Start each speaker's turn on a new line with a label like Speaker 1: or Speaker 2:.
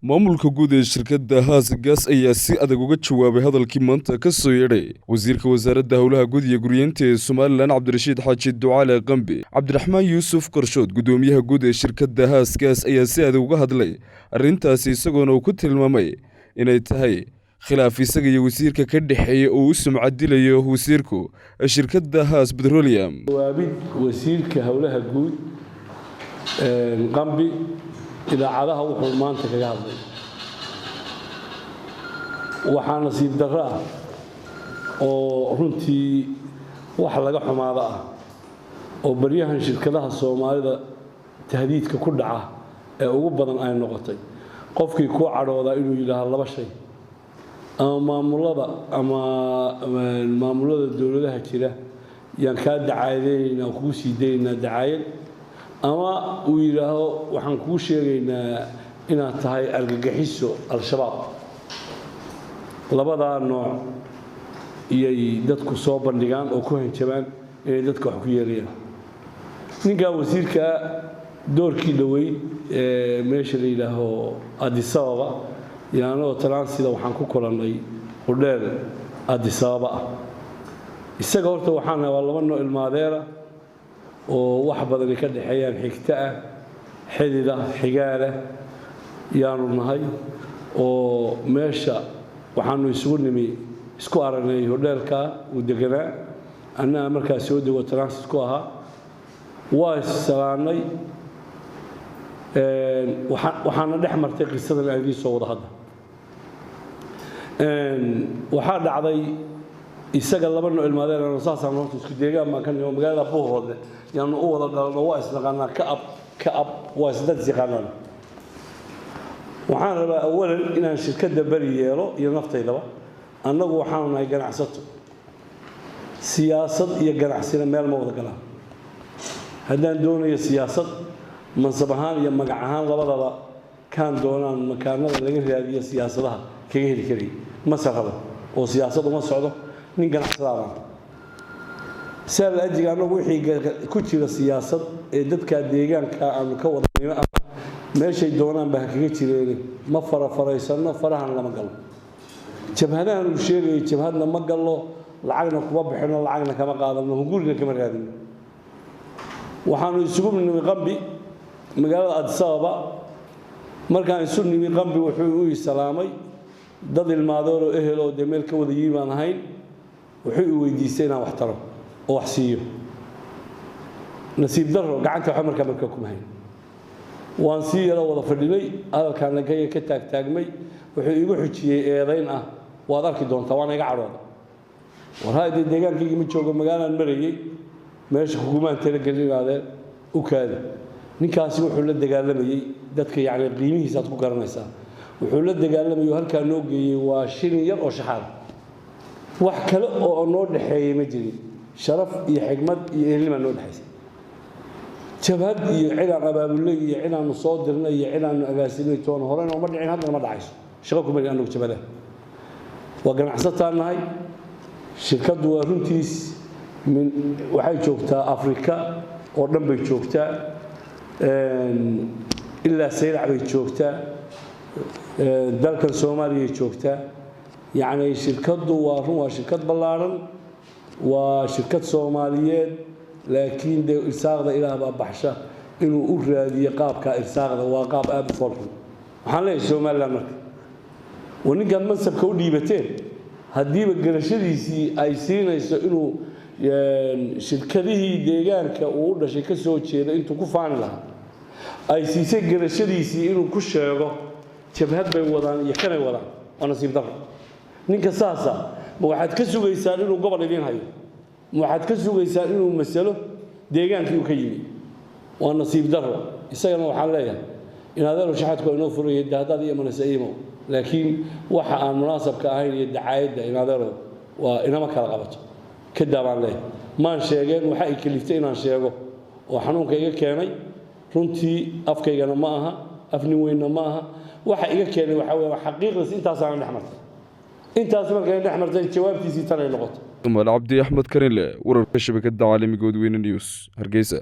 Speaker 1: Maamulka guud ee shirkadda Haas Gas ayaa si adag uga jawaabay hadalkii maanta ka soo yeedhay wasiirka wasaaradda howlaha guud iyo guryeynta ee Somaliland, Cabdirashiid Xaaji Ducaale Qambi. Cabdiraxmaan Yuusuf Qarshood, gudoomiyaha guud ee shirkadda Haas Gas, ayaa si adag uga hadlay arrintaasi, isagoona uu ku tilmaamay inay tahay khilaaf isaga iyo wasiirka ka dhexeeya oo u sumcadilayo wasiirku shirkadda Haas Petroleum.
Speaker 2: Jawaabid wasiirka howlaha guud Qambi idaacadaha wuxuu maanta kaga hadlay waxaa nasiib darro ah oo runtii wax laga xumaado ah oo baryahan shirkadaha Soomaalida tahdiidka ku dhaca ee ugu badan ay noqotay qofkii kuu cadhoodaa inuu yidhaahdo laba shay: ama maamulada ama maamulada dowladaha jira yaan kaa dacaadeynaynaa, kugu sii daynaynaa dacaayad, ama uu yidhaahdo waxaan kuu sheegaynaa inaad tahay argagixiso Al-Shabaab. Labadaa nooc iyay dadku soo bandhigaan oo ku hanjabaan inay dadka wax ku yeelayaan. Ninkaa wasiirkaa doorkii dhoweyd ee meesha la yidhaaho Addis Ababa iyo anagoo transit-da waxaan ku kulannay hudheel Addis Ababa ah. Isaga horta waxaan waa laba noo ilmaadeera oo wax badani ka dhexeeyaan, xigto ah, xidida, xigaala yaanu nahay, oo meesha waxaanu isugu nimi, isku aragnay hodheelkaa uu deganaa, annaga markaa soo dego transit ku ahaa. Waa issalaannay, waxaana dhex martay qisadan aan idiin soo wado hadda. Waxaa dhacday isaga laba noo ilmaadeen saasaan horta isku deegaan baan ka nimo, magaalada Buuhoodle yaanu u wada dhalno, waa isnaqaanaa, ka ab ka ab, waa isdad isyaqaanaan. Waxaan rabaa awalan inaan shirkadda beri yeelo iyo naftaydaba. Annagu waxaanu nahay ganacsato, siyaasad iyo ganacsina meel ma wada galaan. Haddaan doonayo siyaasad, mansab ahaan iyo magac ahaan labadaba kaan doonaan makaanada laga raadiyo siyaasadaha kaga heli karaya, mase rabo oo siyaasad uma socdo, nin ganacsadaa baan. Saa la ajiga annagu wixii ku jira siyaasad ee dadka deegaanka aanu ka wadanimo ama meeshay doonaan ba ha kaga jireene, ma farafaraysano, farahan lama galo. Jabhadahan uu sheegayay jabhadna ma gallo, lacagna kuma bixino, lacagna kama qaadano, hungurina kama raadino. Waxaanu isugu nimi Qambi magaalada Addis Ababa. Markaan isu nimi, Qambi wuxuu u salaamay dad ilmaadoor oo ehel oo dee meel ka wada yimi baan ahayn. Wuxuu i weydiistay inaan wax taro oo wax siiyo. Nasiib darro gacanta waxba markaa kuma hayn. Waan sii yaro wada fadhinay, hadalkaana ka taagtaagmay. Wuxuu iigu xujiyey eedayn ah waad arki doontaa, waana iga cadhooda. War haydee, deegaankaygii ma joogo, magaalaan marayey, meesha kugumaan talagelin adeer, u kaadi. Ninkaasi wuxuu la dagaalamayey dadka, yacni qiimihiisa aad ku garanaysaa, wuxuu la dagaalamayay oo halkaa noo geeyey waa shilin yar oo shaxaad. Wax kale oo noo dhexeeyey ma jirin, sharaf iyo xigmad iyo ehelnimaa noo dhexaysay. Jabhad iyo cidaan abaabulnay iyo cidaannu soo dirnay iyo cidaannu agaasinay toona horena uma dhicin, haddana ma dhacayso. Shaqo kuma lihin annagu jabhadaha, waa ganacsataan nahay. Shirkaddu waa runtiis min waxay joogtaa Afrika oo dhan bay joogtaa, ilaa Saylac bay joogtaa, dalkan Soomaaliyay joogtaa. Yacni shirkaddu waa run, waa shirkad ballaadhan, waa shirkad Soomaaliyeed, laakiin dee irsaaqda Ilaah baa baxsha. Inuu u raadiyo qaabka irsaaqda waa qaab aad u foolxun. Waxaan leeyahay Somaliland marka oo ninkaad mansabka u dhiibateen, haddiiba garashadiisii ay siinayso inuu shirkadihii deegaanka uu u dhashay ka soo jeeda intuu ku faani lahaa ay siisay garashadiisii inuu ku sheego jabhad bay wadaan iyo kanay wadaan, waa nasiib darro. Ninka saasa ma waxaad ka sugaysaan inuu gobol idiin hayo? Ma waxaad ka sugaysaan inuu masalo deegaankii uu ka yimi? Waa nasiib darro. Isagana waxaan leeyahay in adeero shaxadku inoo furaya de haddaad ii imanaysa iimow, laakiin waxa aan munaasabka ahayn iyo dacaayadda in adeero waa inama kala qabato, kadaa baan leeyahay. Maan sheegeen waxa ay kaliftay inaan sheego oo xanuunka iga keenay. Runtii afkaygana ma aha, af nin weynna ma aha. Waxa iga keenay waxaa weeye xaqiiqdiis intaasaana dhex martay, intaas markay dhex martay jawaabtiisii tan ay noqotay.
Speaker 1: Umal Cabdi Axmed Karinle, wararka shabakadda caalamiga Odweyne News, Hargeysa.